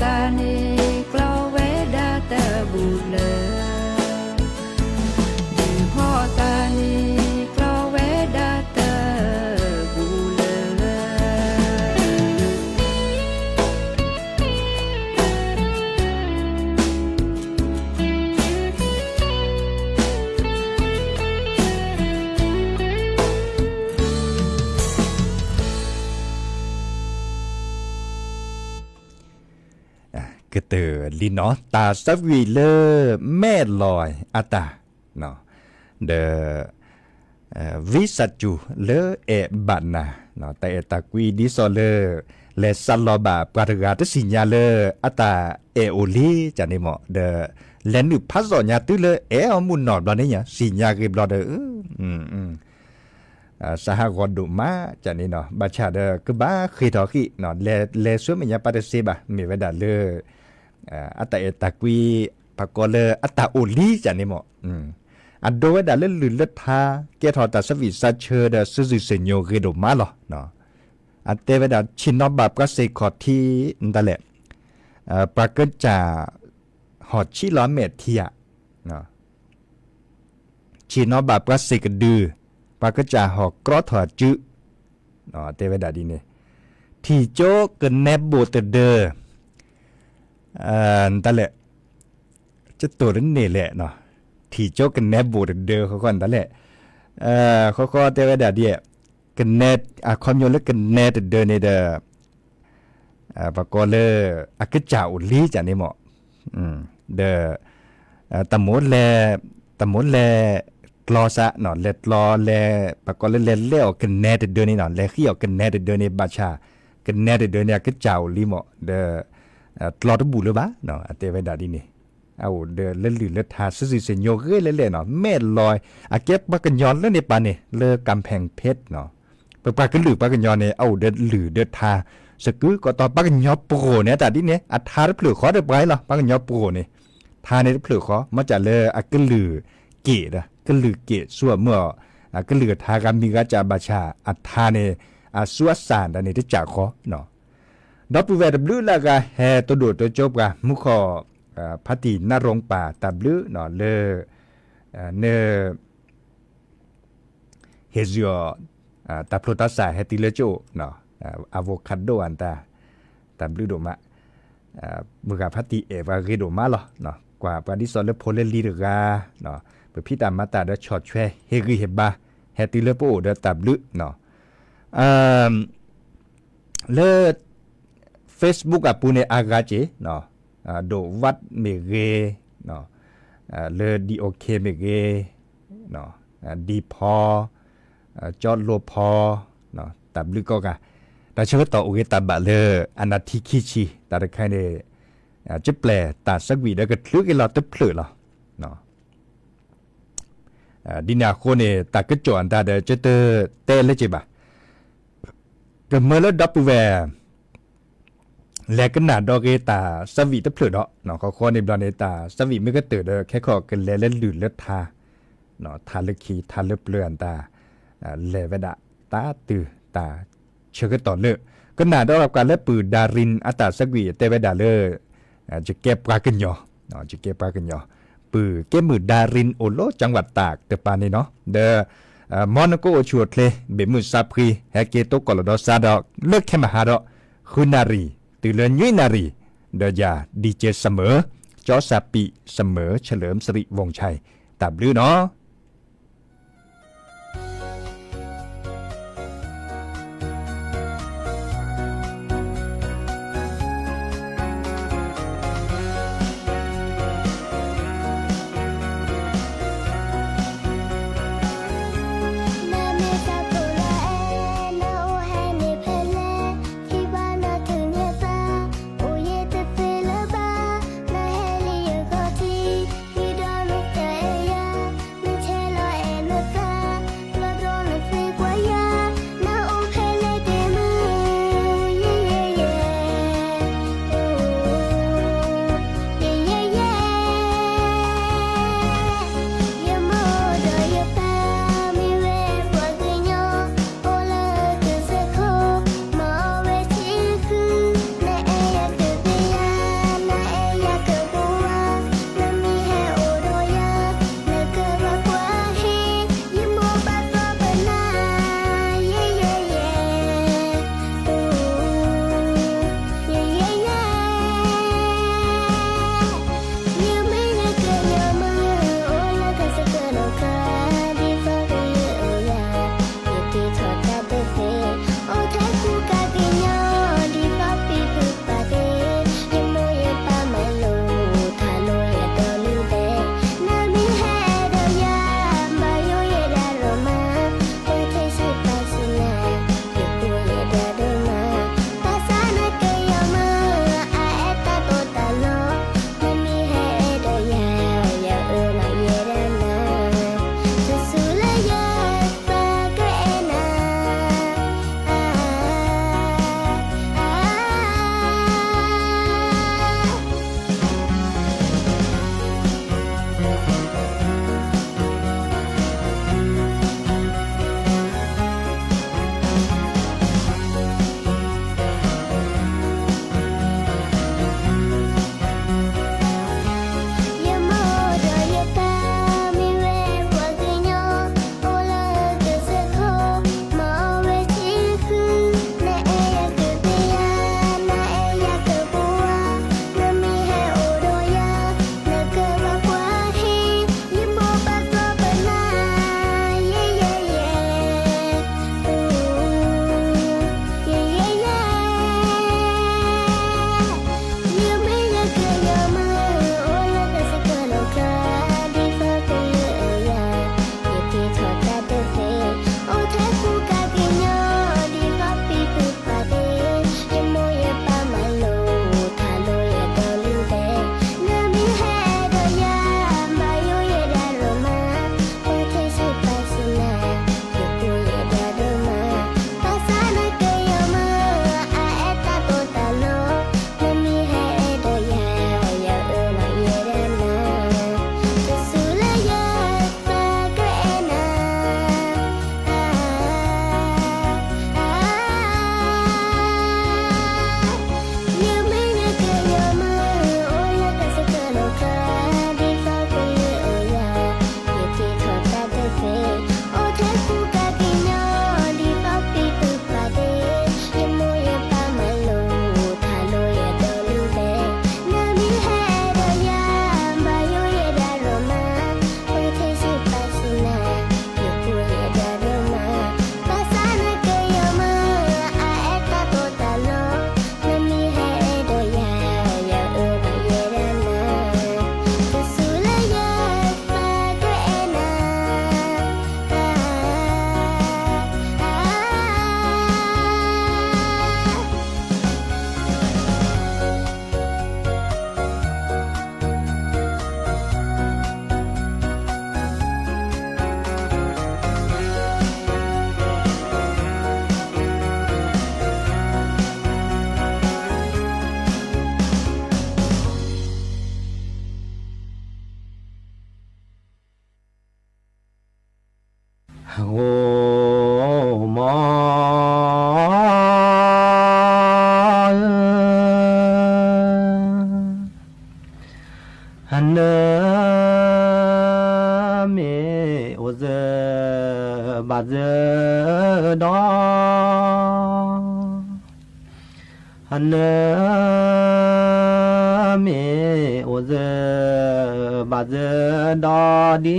ဒုးသ့ၣ်သၣ်န့ၣ် ကျီဝဲဒၣ်တဘူၣ်လၢ ဒုးဟီၣ်သၣ်န့ၣ် ကျီဝဲဒၣ်တဘူၣ်လၢ ကတၢၢ်လံနီၤ တၢ်သးဝံၣ်လၢမဲာ်လီၤအတၢ် ဒီး ဝံစၢ်စူၤလၢအဲၣ်ဘၣ်နၤ တၢ်အဲၣ်တၢ်ကွံဒ်သိးလၢ လဲၤစးလီၤဘၣ်ပှၤတဂၤတသ့ၣ်ညါလၢ အတၢ်အဲၣ်အိၣ်လံ ကန့ၣ်မ့ၢ် ဒီး လဲၤနုာ်ဖးစီၣ်ညါတုၤလၢအဲၣ်အီၤမုၢ်နီၢ်ဘျီန့ၣ်ညါ သ့ၣ်ညါဂ့ၤဘျီဒီး စးဟးဂီၤဒိၣ်မး ကန့ၣ်နီၤ ဘၣ်ဆၣ်ဒီးကဘၣ်ဃ့ၢ်ထီၣ်ဃံး လဲၤ လဲၤဆူမဲာ်ညါပၢ်တသ့ဘၣ် မ့ၢ်ဝဲဒၣ်လၢ အတၢ်အဲၣ်တၢ်ကွံ ပှၤကိးလၢအတၢ်အိၣ်လံ ကန့ၣ်မ့ၢ် အဒိဝဲဒၣ်လၢလုၢ်လၢထါ ကဲထီၣ်တၢ်သးဝံၣ်သးဆၢဒီးစုဒုၣ်စုညိဂ့ၤဒိၣ်မးလီၤ. အတဲဝဲဒၣ် ဆ့ၣ်နီၤဘၣ်ပှၤစ့ၢ်ကီးထံ ဒ်လဲၣ် ပှၤကစၢ် ဟီၣ်ဆံးလီၤမဲာ်ထံဧါ ဆ့ၣ်နီၤဘၣ်ပှၤစ့ၢ်ကဒု ပှၤကစၢ်ဟီၣ်ကြီထီၣ်အစု တဲဝဲဒၣ်ဒ်န့ၣ် ထံၣ်ကၠိကနဲဘူးတဒၢ ဒ်လဲၣ် ကတိၤတန့ၢ်လဲၣ် ထံၣ်ကၠိကနဲဘူးတဒၢဃီဃီဒ်လဲၣ် ဃီဃီတဲဝဲဒၣ်ဒ် ကနဲ အခီပညီလၢကနဲတဒၢန့ၣ်ဒီး ပှၤကိးလၢ အကစၢ်အိၣ်လံ ကန့ၣ်မ့ၢ် ဒီး တၢ်မိၣ်လဲၤ တၢ်မိၣ်လဲၤကျီစး လဲၤကျီလဲၤ ပှၤကိးလၢလဲၤလဲၣ်အီၤကနဲတဒၢန့ၣ်နီၤ လဲၤဃံးအီၤကနဲတဒၢန့ၣ် ဘၣ်ဆၣ် ကနဲတဒၢန့ၣ် အကစၢ်အိၣ်လံမ့ၢ် ဒီး ကျီတဘူၣ်လၢၤဘၣ် အတဲဝဲဒၣ်ဒ်န့ၣ် အအိၣ်ဒီးလၢလုၢ်လၢထါ စုစုစ့ၢ်ညိဂ့ၤလဲၣ်လဲၣ်နီၤ မဲာ်လီၤ အကဲပှၤကညီလၢန့ၣ်ပၢ်န့ၣ် လၢ ကၣ်ဖဲၣ်ဖ့ၣ် ပပှၤကလုာ်ပှၤကညီန့ၣ် အအိၣ်ဒီးလုၢ်ဒီးထါ စကုၤကီးတီၤ ပှၤကညီပှိၢ်န့ၣ် တၢ်ဒ်န့ၣ် အထါတဖျၢၣ်ဃီဒီးပှၤလီၤ ပှၤကညီပှိၢ်န့ၣ် ထါန့ၣ်တဖျၢၣ်ဃီ မ့ၢ်စ့ၢ်လၢအကလုာ်က့ၣ်ဒီး ကလုာ်က့ၣ်ဆူအမုၢ်အီၤ အကလုာ်ကထါဂၤမံၤဂၤစၢ်ဘၣ်ဆၣ် အထါန့ၣ် အဆူအစၢ်ဒၣ်န့ၣ်တစၢ်ဃီ ဒီပုၢ်ဝဲၢ်တဘျုးလၢအဂၤဟဲတဒိၣ်တကၠိပှၤ မူခိၣ် ဖါတံၢ်နၢ်ရိၣ်ပၢ် တၢ်ဘျုးလၢ န ဟ့ၣ်စ့ၢ်အီၤ တၢ်ဖျိတၢ်စၢ်ဟဲတုၤလၢကၠိ avocado အတၢ် တၢ်ဘျုးဒိၣ်မး မုၢ်ဂၤဖါတံၢ်အဲၣ်ပှၤဂ့ၤဒိၣ်မးလီၤ ကွၢ်ပှၤဒ်သိးလၢဖိလၢလံၤတဂၤ ပဖံးတၢ်မၤတၢ်ဒီးဆီၣ်ထွဲ ဟ့ၣ်ဂံၢ်ဟ့ၣ်ဘါ ဟဲတုၤလၢပအိၣ်ဒီးတၢ်ဘျုး လၢ Facebook အပူၤန့ၣ် အါဂၤက့ၤ ဒိၣ်ဝၣ်မ့ၢ်ဂ့ၤ လၢ ဒီးအိၣ်ခ့မ့ၢ်ဂ့ၤ ဒံဖီ ကၠီလိဖီ တၢ်ဘျုးကိးဂၤ တၢ်ဆၢကတီၢ်အိၣ်ဂ့ၤတၢ်ဘၣ်လၢ အနၢ်ထံခံဆံ တၢ်တခါန့ၣ် ကပျဲၢ်တၢ်သးဝံၣ်ဒီးကချုးက့ၤလီၤတဖျၢၣ်လီၤ ဒ်န့ၣ်အဃိန့ၣ် တၢ်ကစီၣ်အတၢ်ဒီး ကတဲလၢက့ၤဘၣ် ကမၢလၢဒီပုၢ်ဝဲၢ် လဲၤကနၣ်ဒီးက့ၤတၢ်သးဝံၣ်တဖျၢၣ်ဒီး ဃီဃီန့ၣ်ဘျီန့ၣ် တၢ်သးဝံၣ်မ့ၢ်ကတၢၢ်ဒီး ခဲခီၣ်ကလဲၤလၢလုၢ်လၢထါ ထါလၢခံ ထါလၢပျၢၤအတၢ် လဲၤဝဲဒၣ် တၢ်တုၤတၢ်ဆၢကတီၢ်လၢ ကနၣ်ဒီးပှၤလၢပုၢ်ဒါရံအတၢ်သးဝံၣ်တဲဝဲဒၣ်လၢ ယကဲပှၤကညီ ယကဲပှၤကညီ ပုၢ်ကဲမုၢ်ဒါရံအိၣ်လၢ ကၠၣ်ဝးတၢ်တပၤန့ၣ်နီၤ ဒီး မ်နကအိၣ်ဆူၣ်အိၣ်ချ့ ဘ့ၣ်မုၢ်ဆါဖှံ ဟဲက့ၤတိကိၢ်လီၤဒီးစါဒီး လၢခဲမဟါဒီး ဃုနၣ်ရံၣ် တုၤလၢနွံနၣ်ရံၣ် ဒီးယၤ DJ Summer ကၠီစၢ်ပံး Summer เฉลิมสิริวงศ์ชัย တၢ်ဘျုးနီၤ နမ့ၢ်အိၣ်စၢၤဘၣ်စၢၤဒီး, နမ့ၢ်အိၣ်စၢၤဘၣ်စၢၤဒီး,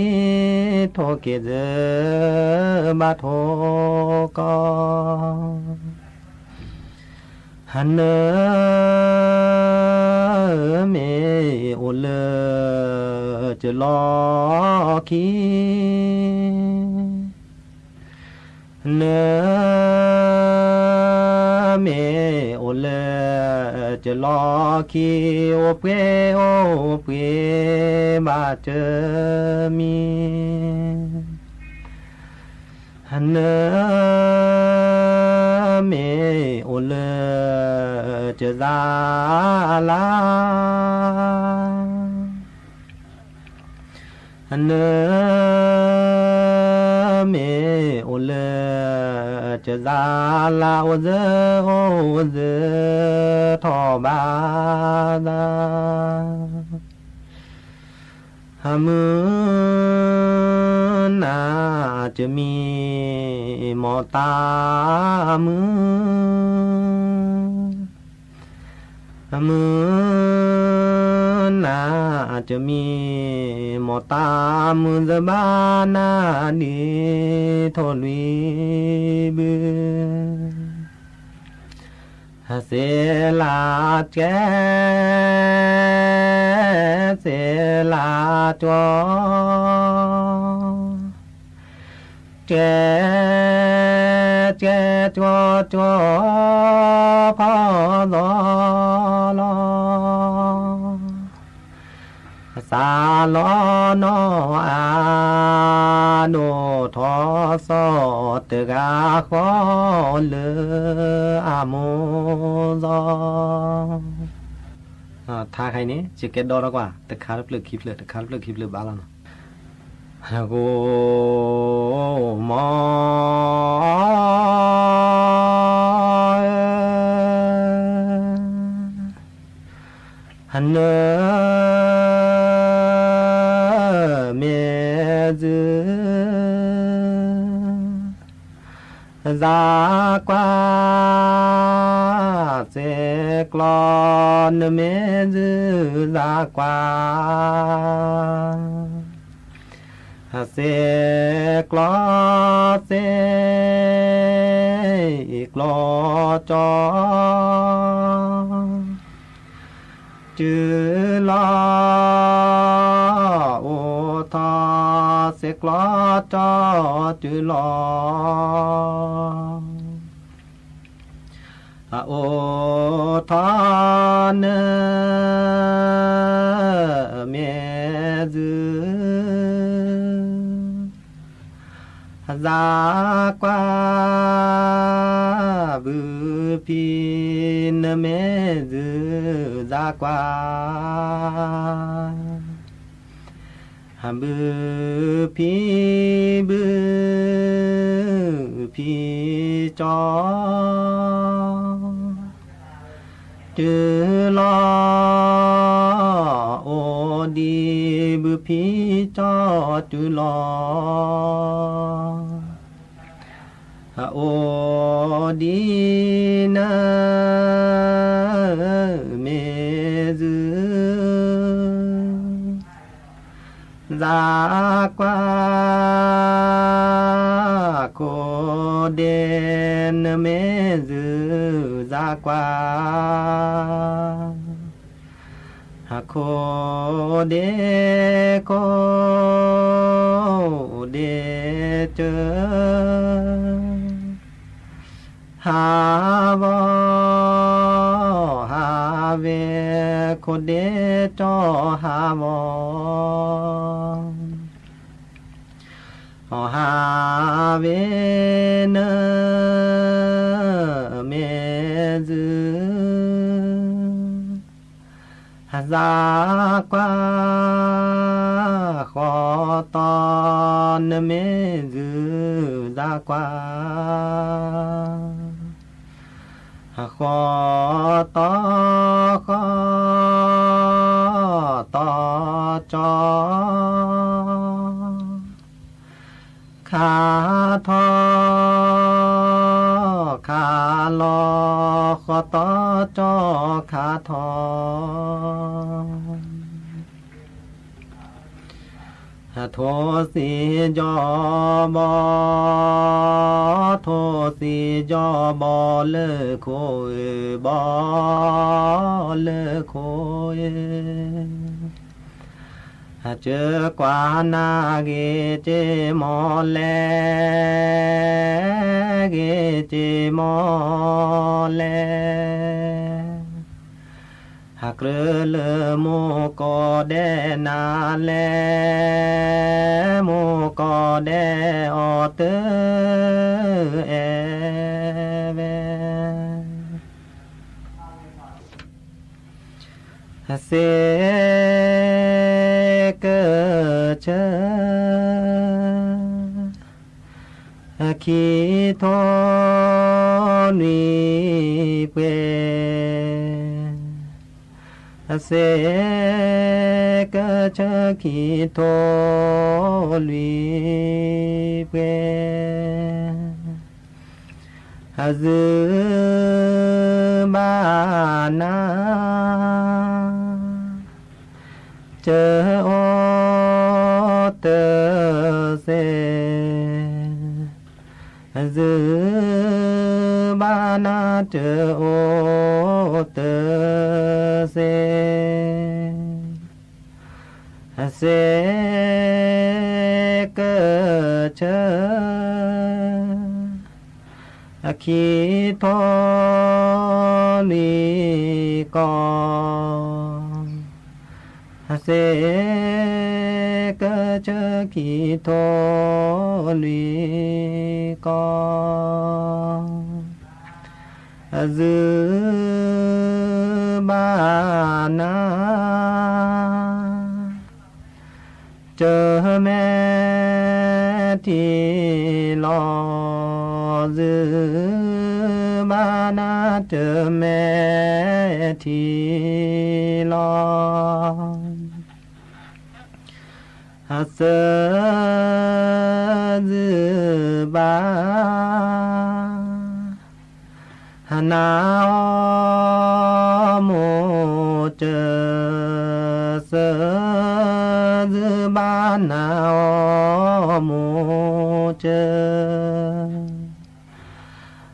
ဒ်ထိၣ်က့ၤစၢၤဘၣ်ထိၣ်ကီၢ်, နမ့ၢ်အိၣ်လၢစၢၤလီၢ်ခံ, နမ့ၢ်အိၣ်လၢစၢၤလီၢ်ခံ, အိၣ်ပှဲၤအိၣ်ပှ့ၤဘၣ်စၢၤမံၤ, နမ့ၢ်အိၣ်လၢစၢၤစၢ်လါ, နမ့ၢ်အိၣ်လၢစၢၤစၢ်လါ, အိၣ်စၢၤအိၣ်စၢၤထီၣ်ဘၣ်သး, မုၢ်နၤစၢၤမံၤ မီၢ်တၢ်မုၢ်, မုၢ်နၤစၢၤမံၤ မီၢ်တၢ်မုၢ်, စၢၤဘၣ်နၤဒ်ထိၣ်လွံၢ်ဘု, စ့လးကဲ, စ့လးကၠီ, ကဲ, ကဲကၠီကၠီဖီသီလီၤ, စၢ်လီၤနီၢ်အဒိၣ်ထီၣ်စီၤ တဂၤဃီလၢအမိၢ်စီၤ. ထါခါအံၤန့ၣ် ယကဲဒီထီၣ်ကွၢ် တခါတဖျၢၣ်ခံဖျၢၣ် တခါတဖျၢၣ်ခံဖျၢၣ်ဘၣ်လီၤနီၤ. ဟကိမီ နမ့ၢ်စၢၤ စၢ်ကွၢ်, စ့ၢ်ကျီ နမ့ၢ်စၢၤ စၢ်ကွၢ်, စ့ၢ်ကျီစ့ၢ်ကျီကၠီ တုၤလီၤ, အိၣ်ထီၣ်စ့ၢ်ကျီကၠီတုၤလီၤ, အိၣ်ထီၣ်နမ့ၢ်စၢၤ စၢ်ကွၢ်, ဘုဖံနမ့ၢ်စၢၤ စၢ်ကွၢ်, ဘုဖံ, ဘုဖံကၠီ တုၤလီၤ, အိၣ်ဒံးဘုဖံကၠီတုၤလီၤ, အိၣ်ဒံးနမ့ၢ်စၢၤ စၢ်ကွၢ်, ခိၣ်ဒ့နမ့ၢ်စၢၤ စၢ်ကွၢ်, ခိၣ်ဒ့, ခိၣ်ဒ့ကၠီ ဟးဝီၤ, ဟးဝဲ, ခိၣ်ဒ့ကၠီဟးဝီၤ, ဟးဝဲနမ့ၢ်စၢၤ စၢ်ကွၢ်, ဃီတီနမ့ၢ်စၢၤ စၢ်ကွၢ်, ဃီတီ, ဃီတီ ဃီသီကၠီခါထီ, ခါလီၤ ဃီသီကၠီခါထီ, ထိၣ်သ့ၣ်ကၠီဘီ, ထိၣ်သ့ၣ်ကၠီဘီလၢခိၣ်ဧၢ, ဘီလၢခိၣ်ဧၢ, စၢကွၢ်နၤဂ့ၤက့ၤမီၢ်လဲၣ်, ဂ့ၤက့ၤမီၢ်လဲၣ်, ဟးကြၢးလၢမူကီၢ်ဒဲးနၤလဲၣ်, မူကီၢ်ဒဲးအီၤတအဲၣ်ဝဲ စ့ကၢၢ်ဆၢ ခံထိလွံၢ်ပှဲၤ, စ့ကၢၢ်ဆၢခံထိလွံၢ်ပှဲၤ, စၢဘၣ်နၤ စၢအိၣ်တစ့, စၢဘၣ်နၤစၢအိၣ်တစ့, စ့ကၢၢ်ဆၢ ခံထိလွံၢ်ကီၢ်, စ့ကၢၢ်ဆၢခံထိလွံၢ်ကီၢ်, စၢဘၣ်နၤ တမဲာ်ထံလီၤ, စၢဘၣ်နၤတမဲာ်ထံလီၤ, စၢ စၢဘၣ် နၤအီၤမိၢ်စၢ, စၢ စၢဘၣ်နၤအီၤမိၢ်စ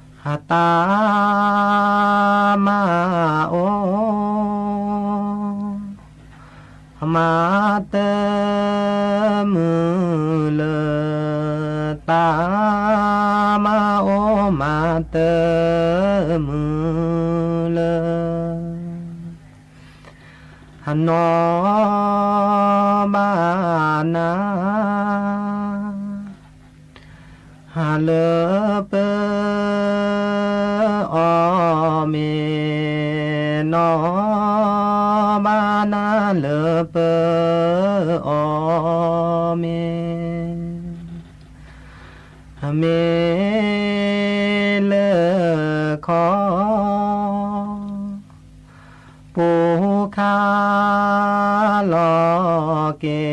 ၢ, တၢ်မၤအီၣ် မၤတမုာ်လၢၤ, တၢ်မၤအီၣ်မၤတမုာ်လၢၤ, နီၢ်ဘၣ်နၤ လၢပၢၤအီၤမ့ၢ်, နီၢ်ဘၣ်နၤလၢပၢၤအီၤမ့ၢ်, မ့ၢ်လၢခီ ပူၤခါလီၤက့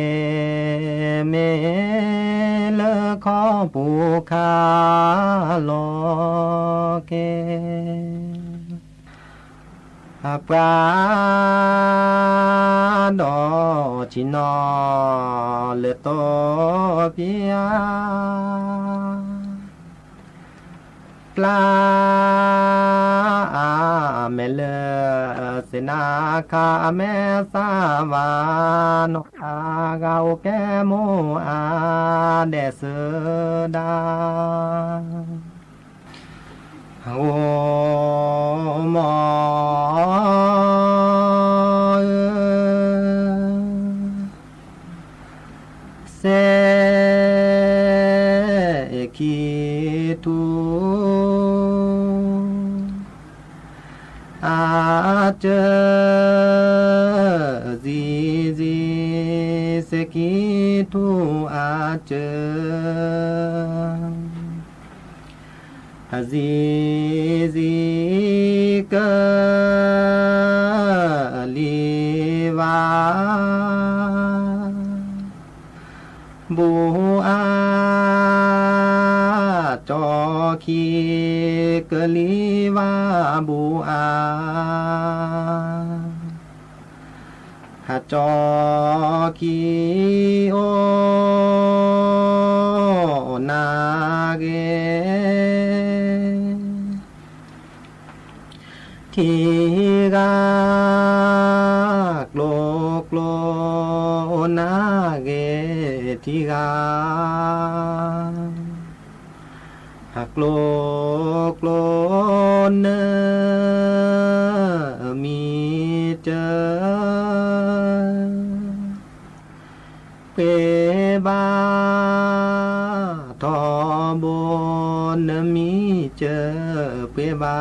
ၤ, မ့ၢ်လၢခီပူၤခါလီၤက့ၤ, ပှၤဒီးဆံနီၤလၢတိပျါ ပျါအမဲာ်လၢစ့နၤခါ အမဲာ်သၣ်ဝါနီၤ အဂၤအိၣ်ကဲမိၢ်အါဒဲးစၢဒၣ် အိၣ်မီၢ်ဧၢ စဲးခံထူ အစၢ စံစံ စဲးခံထူအစၢ စံစံ ကလံၤဝါ ဘူအါ, ကၠီခံကလံၤဝါဘူအါ, ဟးကၠီခံအိၣ်နၤဂ့ၤ ထံဂၤ, ကျိကျိနၤဂ့ၤထံဂၤ, ဟးကျိကျိနမံၤစၢၤ ပှ့ၤဘၣ်ထီဘိ နမံၤစၢၤပှ့ၤဘၣ်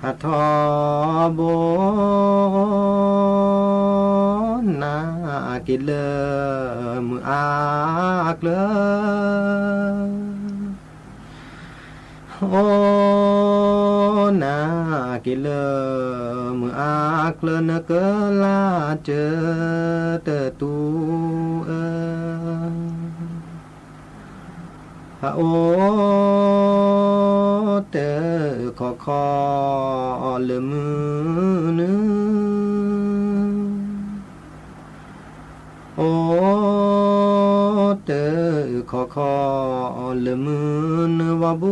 အထီဘိ နက့ၤလၢမုၢ်အါကျၢၤ အိၣ်နၤက့ၤလၢမုၢ်အါကျၢၤ နကလၢ်စၢၤတတူၢ်အၢ အအိၣ်တခီခီလၢမုၢ်နုာ် အိၣ်တခီခီလၢမုၢ်နုာ် ဝီဘူ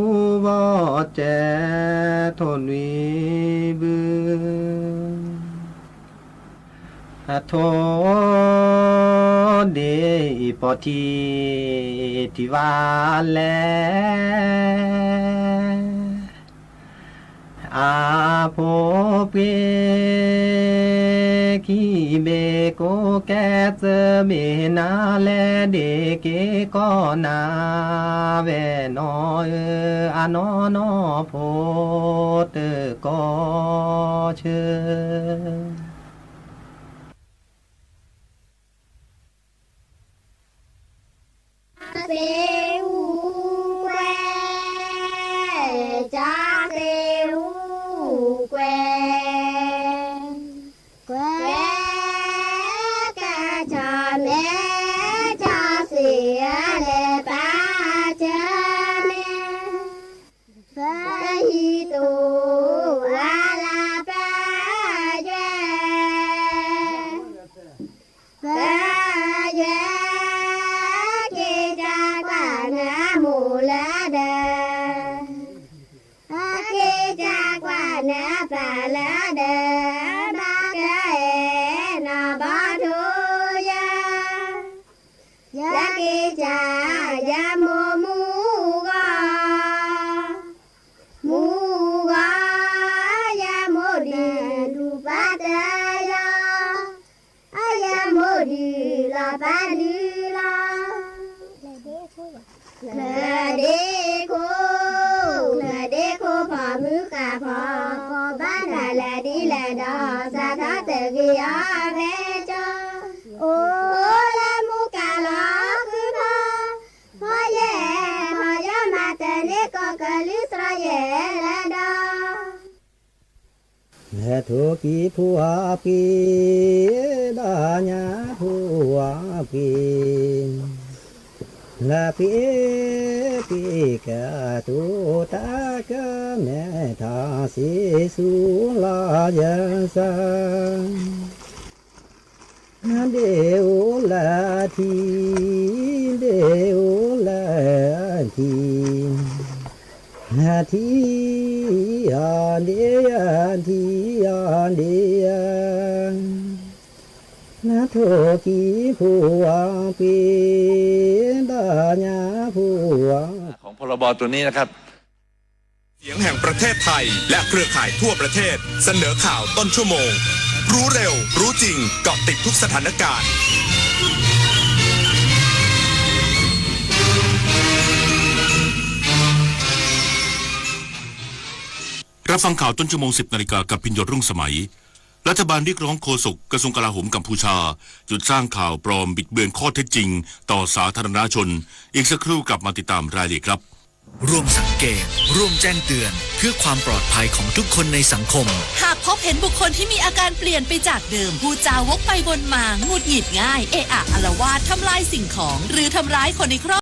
ဝီစဲး ထိၣ်လွံၢ်ဘု အထိၣ်ဒ့ၣ်ပီၢ်ထံ ထံၣ်ဝါလဲၣ် အဖိပှ့ၤ ခံဘ့ၣ်ကိးကဲ သၢဘ့ၣ်နၤလဲၣ် ဒ့ၣ်က့ၤကီၢ်နၤ ဝဲၢ်နီၢ်အၢ အနီၢ်နီၢ်ဖိ တကီၢ်ဆၢ သ့ၣ်အူကွဲ, ကၠီသ့ၣ်အူကွဲ, ကွဲ, ကၠီမဲ, ကၠီသ့ၣ်အလဲၤပာ်စၢၤမဲ, ပဟံၣ်တူၢ်အလၤပၢယွဲ ပယွဲ က့ၤကၢ်ကွၢ်နၤမိၢ်လၢဒၢး, က့ၤကၢ်ကွၢ်နၤပၢ်လၢဒၢး, ဘၣ်ကဲနီၢ်ဘီထိယၤ, ယက့ၤကၢ်ယမိၢ်မူဂီၤ, မူဂီၤ, ယမိၢ်ဒုးလူၤပၢ်တယီၤ အယမိၢ်ဒုးလီၤပၢ်ဒုးလီၤ, လၢဒ့ခိၣ်, လၢဒ့ခိၣ်ဖီမုၢ်ဃာ်ဖီ, ဘၣ်နၤလၢဒ်လဲၣ်ဒီး စးထီၣ်တဂ့ၤအီၤဝဲကၠီ, အိၣ်လၢမူကၢ်လီၤဃုဖီ, ဖီယဲၢ်, ဖီယဲၢ်မၤတၢ်န့ၣ် ကီၢ်ကလုာ်စှီၤယဲၢ်လၢဒီး လဲၤထိၣ်ကံၢ်ဖိအပှ့ၤ, ဒီးညၣ်ဖိအပှ့ၤ, လၢပှ့ၤပှ့ၤကတိၤတၢ်ကမဲာ်ထီၣ်စံးဆူလီၤယဲစၢ် ဒ့အိၣ်လၢထံ, ဒ့အိၣ်လၢထံ, ထံ, ဒ့ယၤထံ, ဒ့ယၤ, နထိၣ်ကံၢ်ဖိအပှ့ၤ, ဒီးညၣ်ဖိ, ของ พรบ ตัวนี้นะครับ เสียงแห่งประเทศไทยและเครือข่ายทั่วประเทศเสนอข่าวต้นชั่วโมง รู้เร็ว รู้จริง เกาะติดทุกสถานการณ์ รับฟังข่าวต้นชั่วโมง สิบนาฬิกา กับพิญโยรุ่งสมัย รัฐบาลเรียกร้องโฆษกกระทรวงกลาโหมกัมพูชา หยุดสร้างข่าวปลอมบิดเบือนข้อเท็จจริงต่อสาธารณชน อีกสักครู่กลับมาติดตามรายละเอียดครับ ร่วมสังเกต ร่วมแจ้งเตือน เพื่อความปลอดภัยของทุกคนในสังคม หากพบเห็นบุคคลที่มีอาการเปลี่ยนไปจากเดิม พูดจาวกไปวนมา หงุดหงิดง่าย เอะอะอาละวาด ทำลายสิ่งของ หรือทำร้ายคนในครอบ